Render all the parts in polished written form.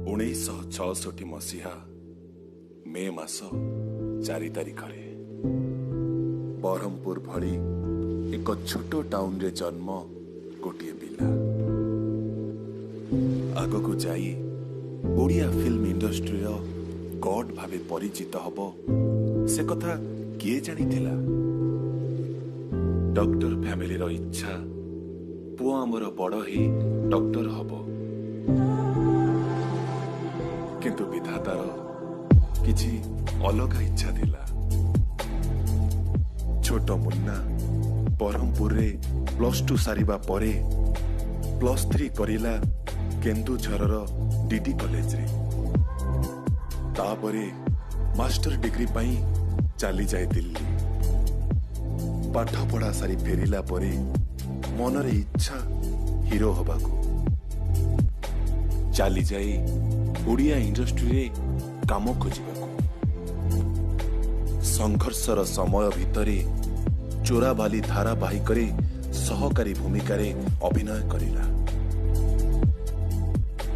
1966 ମସିହା ମେ ମାସ 4 ତାରିଖରେ ବ୍ରହ୍ମପୁର ଭଳି ଏକ ଛୋଟ ଟାଉନରେ ଜନ୍ମ ଗୋଟିଏ ପିଲା। ଆଗକୁ ଯାଇ ଓଡ଼ିଆ ଫିଲ୍ମ ଇଣ୍ଡଷ୍ଟ୍ରିର ଗଡ୍ ଭାବେ ପରିଚିତ ହବ, ସେ କଥା କିଏ ଜାଣିଥିଲା? ଡକ୍ଟର ଫ୍ୟାମିଲିର ଇଚ୍ଛା, ପୁଅ ଆମର ବଡ଼ ହେଇ ଡକ୍ଟର ହବ। କିନ୍ତୁ ବିଧାତାର କିଛି ଅଲଗା ଇଚ୍ଛା ଥିଲା। ଛୋଟ ମୁନ୍ନା ବ୍ରହ୍ମପୁରରେ +2 ସାରିବା ପରେ +3 କରିଲା କେନ୍ଦୁଝରର ଡିଡି କଲେଜରେ। ତାପରେ ମାଷ୍ଟର ଡିଗ୍ରୀ ପାଇଁ ଚାଲିଯାଏ ଦିଲ୍ଲୀ। ପାଠ ପଢା ସାରି ଫେରିଲା ପରେ ମନରେ ଇଚ୍ଛା ହିରୋ ହବାକୁ। ଚାଲିଯାଏ ଓଡ଼ିଆ ଇଣ୍ଡଷ୍ଟ୍ରିରେ କାମ ଖୋଜିବାକୁ। ସଂଘର୍ଷର ସମୟ ଭିତରେ ଚୋରାବାଲି ଧାରାବାହିକରେ ସହକାରୀ ଭୂମିକାରେ ଅଭିନୟ କରିଲା।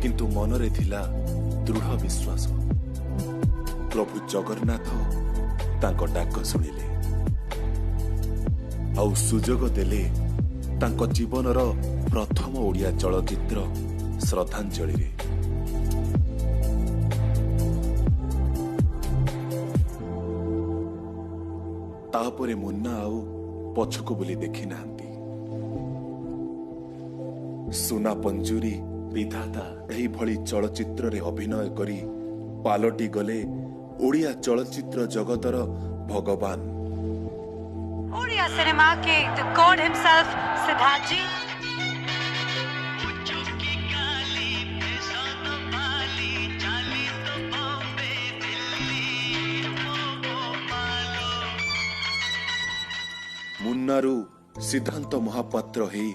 କିନ୍ତୁ ମନରେ ଥିଲା ଦୃଢ଼ ବିଶ୍ୱାସ, ପ୍ରଭୁ ଜଗନ୍ନାଥ ତାଙ୍କ ଡାକ ଶୁଣିଲେ ଆଉ ସୁଯୋଗ ଦେଲେ ତାଙ୍କ ଜୀବନର ପ୍ରଥମ ଓଡ଼ିଆ ଚଳଚ୍ଚିତ୍ର ଶ୍ରଦ୍ଧାଞ୍ଜଳିରେ। ତାପରେ ମୁନ୍ନା ଆଉ ପଛକୁ ବୋଲି ଦେଖି ନାହାନ୍ତି। ସୁନା ପଞ୍ଜୁରୀ, ବିଧାତା ଏହିଭଳି ଚଳଚ୍ଚିତ୍ରରେ ଅଭିନୟ କରି ପାଲଟି ଗଲେ ଓଡ଼ିଆ ଚଳଚ୍ଚିତ୍ର ଜଗତର ଭଗବାନ। Odia cinema के the god himself Siddharth ji. ମୁନ୍ନାରୁ ସିଦ୍ଧାନ୍ତ ମହାପାତ୍ର ହେଇ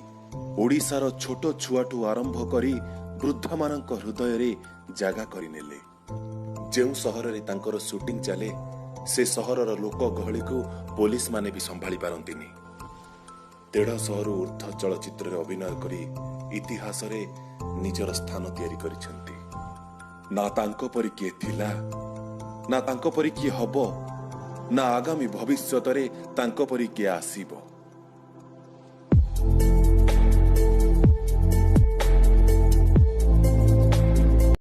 ଓଡ଼ିଶାର ଛୋଟ ଛୁଆଠୁ ଆରମ୍ଭ କରି ବୃଦ୍ଧମାନଙ୍କ ହୃଦୟରେ ଜାଗା କରିନେଲେ। ଯେଉଁ ସହରରେ ତାଙ୍କର ସୁଟିଂ ଚାଲେ, ସେ ସହରର ଲୋକ ଗହଳିକୁ ପୋଲିସ ମାନେ ବି ସମ୍ଭାଳି ପାରନ୍ତିନି। 150ରୁ ଉର୍ଦ୍ଧ୍ୱ ଚଳଚ୍ଚିତ୍ରରେ ଅଭିନୟ କରି ଇତିହାସରେ ନିଜର ସ୍ଥାନ ତିଆରି କରିଛନ୍ତି। ନା ତାଙ୍କ ପରି କିଏ ଥିଲା, ନା ତାଙ୍କ ପରି କିଏ ହବ, ନା ଆଗାମୀ ଭବିଷ୍ୟତରେ ତାଙ୍କ ପରି କିଏ ଆସିବ।